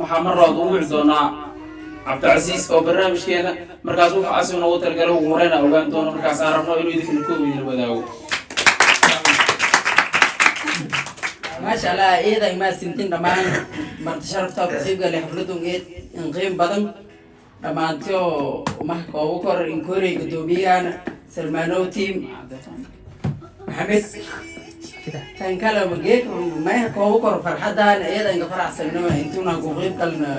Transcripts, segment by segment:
Waxaa mar labaad ugu wici doonaa Cabdicasiis oo barnaamijkeena markaas wuxuu asiga noogu talagalay ugu horeyna ogaan doono, markaas aan rabno inuu idinkana koob idin wadaago. Maasha Allah, iyada imaasintin dhammaan marti sharafta ku qaybgalay xafladun eed in qiim badan dhammaantio mahka ugu kor inkoorey gudoomiyahana Salmaanow team Maxamed tan kale mageek maha koogu kor farxadan iyada inka faraxsanno intuuna ku qayb galna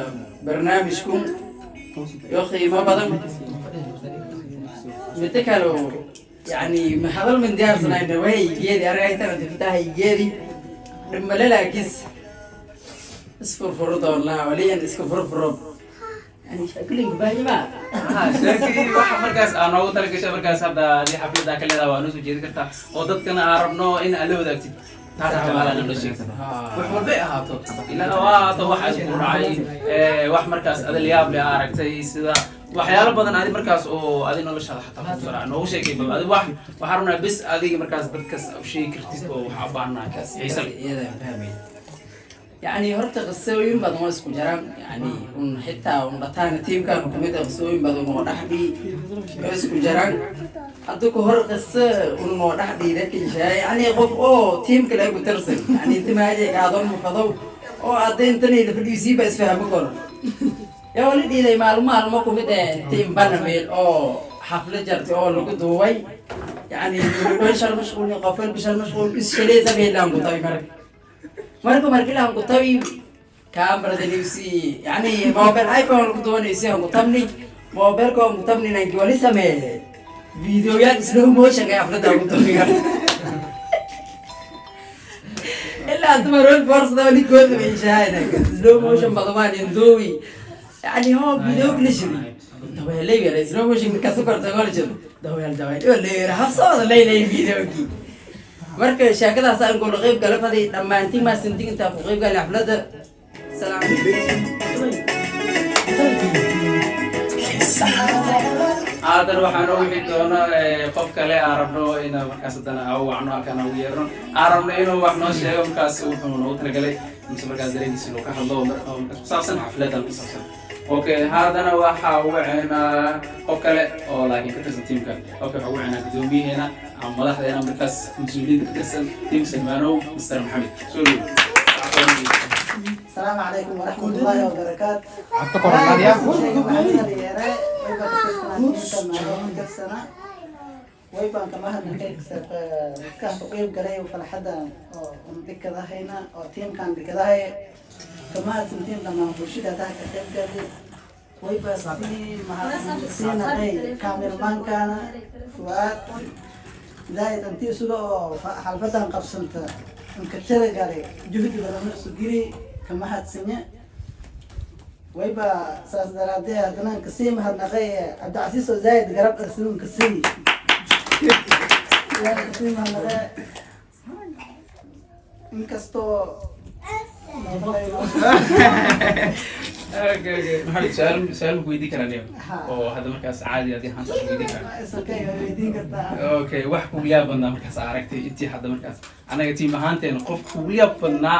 barnaamijkun iyo qiimo badan. Midda kale, yani hadal min diyaarsanayna way geedi argaytana tiftaha geedi dhimale, laakis isfurfuro doonaa waliyan iska furfuro, yani shakulinka baahima. Sheekii waxa markaas aa noogu talagashay, markaas hadda hadii xafladda ka leedahay waa noo soo jeedi kartaa oo dadkana aan rabno in aad la wadaagtid. Taas jeclaan noo sheegtid wax walbay ahaato, ilaa waa ahaato waxa isku dhacay, wax markaas adil yaab leh aa aragtay, sida waxyaalo badan adi markaas oo adi noloshaada xataa ku soo noogu sheekay. Bal adi wax waxaan rabnaa bis adiga markaas dadkas u sheegi kartid oo waxaa u baahannahay xiisa leh. Iyada fahmay, yani horta qisooyin badan waa isku jiraan, yani un xitaa un dhataana tiimkan kamid ah qisooyin badan oo dhexdhii waa isku jiraan. Hadda ka hor qiso un noo dhexdhiida kinshaay, yani qof oo tiimka lagu tirsan, yani inta maaje qaadon mufadow oo hadda intanayda fadhiisiiba isfahmo karo yaa wali dhiiday. Maalmo maalmo kumid eh tiim banameel oo xaflad jartay oo lagu duubay, yani bishal mashquul, qof bishal mashquul ishaleysa meelaan ku tabi. Marka markilaan ku tabi kaamarada, yani mobile iPhone lagu duwanaysi aan ku tabni, mobilka aan ku tabni, nanki wali sameeye videoyaal slow motion ay xafladda ku duubi kara ilaa dumarol boorsada wali gooda inshaayna slow motion badan induuwi, yani hoo video kala shiri daweelay yara slow motion kasu korta gol jiro daweel daweel oo leeyara habsooda leylay videogii. Marka sheekadaas aan kula qayb gala faday. Dhammaantiin maa sindig intaa ku qayb galay xafladda. Salaam. Haddana waxaan ugu wixi doonaa qof kale aan rabno in markaas haddana aan u wacno, halkaan ugu yeerno, aan rabno inuu wax noo sheego markaas wuxuu noogu talagalay mise markaas dareenkiisa inuu ka hadlo oo markaas ku saabsan xafladan ku saabsan. Okay, haddana waxaa ugu waceynaa qof kale oo laakiin ka tirsan tiimka. Okay, waxaa ugu waceynaa guddoomiyaheena ama madaxdeena markaas mas-uuliyiinta ka tirsan tiim Salmaanow, Mr Maxamed. Soo dhow. السلام عليكم ورحمة الله وبركاته. Waybaan kama hadlakay dadkaan ku qeyb galay farxadda oo dhikadahayna oo tiimkaan dhikadahay kama hadsantiin dhammaan bulshada taa ka qeyb galay. Wayba sii mahadsiinaqay kaamirmaankana Fuaad Zaid intii isuga oo xalfadan qabsanta inka tira galay juhdi badan isu giri kama hadsanya. Wayba saas daraadee haddana kasii mahadnaqay Cabdicasiis oo Zaid garab dharsuun kasii mahadnaqay inkastoo. Okay, Maxamed, su-aal ma ku weydiin karaa niyo oo hadda markaas caadi adii ahaan ku weydiin karaa? It's okay, waa weydiin kartaa. Okay, wax kugu yaab badnaa markaas aa aragtay intii hadda markaas anaga tiim ahaanteena, qof kugu yaab badnaa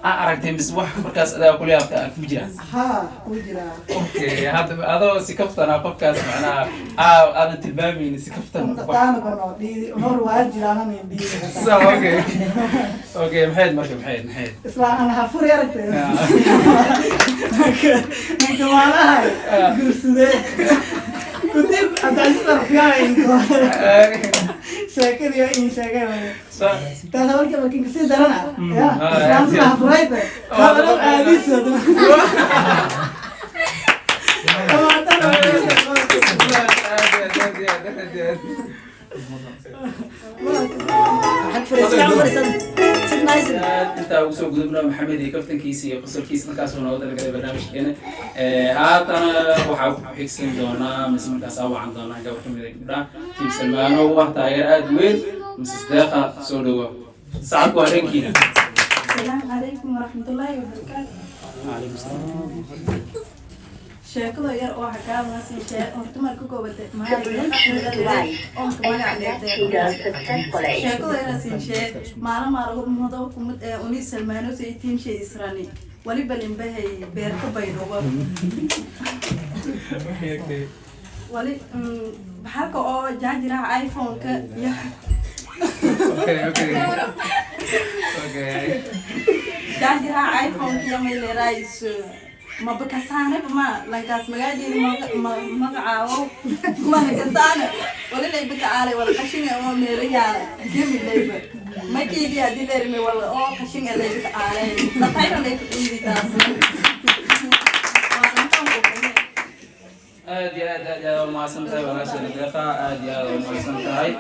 aa aragtay mise wax markaas adaa kula yaabta aragtay ma jiraan? Haa, wuu jiraa. Okay, hadda adoo si kaftana qofkaas macnaha aa aadan tilmaamaynin, si kaftan wax. Dhaqaana barno dhiidi unor waa jiraana nin dhiidi. So okay, maxayd marka maxayd? Isla aan hafuri aragtay ninka maalahay guursadee kudib Cabdicasiis arfiyaa sheekadii in sheegay taas marka markin kasii darana ya islaamta hafurayta hadalo aadiso. Aad. Intaa ugu soo gudubna Maxamed iyo kaftankiisa iyo qosolkiisa markaasuu noogu talagalay barnaamijkeena. Haatana waxaa ku xigsan doonaa mise markaas aa wacan doonaa gabar kamid a gabdhaha tiim Salmaano u ah taageer aada u weyn, Mrs Deeqa. Soo dhawo, sacadku waa dhankiina. السلام عليكم ورحمة الله وبركاته. Sheekada yar oo xakaamaasi horta marka koobate oonka magac dheertee sheekada yar siin shee maalin maalmo kumid ee uni Salmaano say tiim shay israni. Waliba limbahay beerta Baydhabo. Wali halka oo jaajiraha iPhone-ka iyo jaajiraha iPhone-ka iyo mayleeraayis mabakasaaneba ma lankaas magaajeeda magacaabo mana kasaane. Wali layba kacaalay wala qashinga oo meelo yaala gemi layba makiidi hadii leerime wala oo qashinga layba kacaalay latayna layba dhiidi taas. Waa intaan ku. Aad iyo aad, aad iyo aad umahadsan tahay, walaasha Deeqa. Aad iyo aad umahadsan tahay.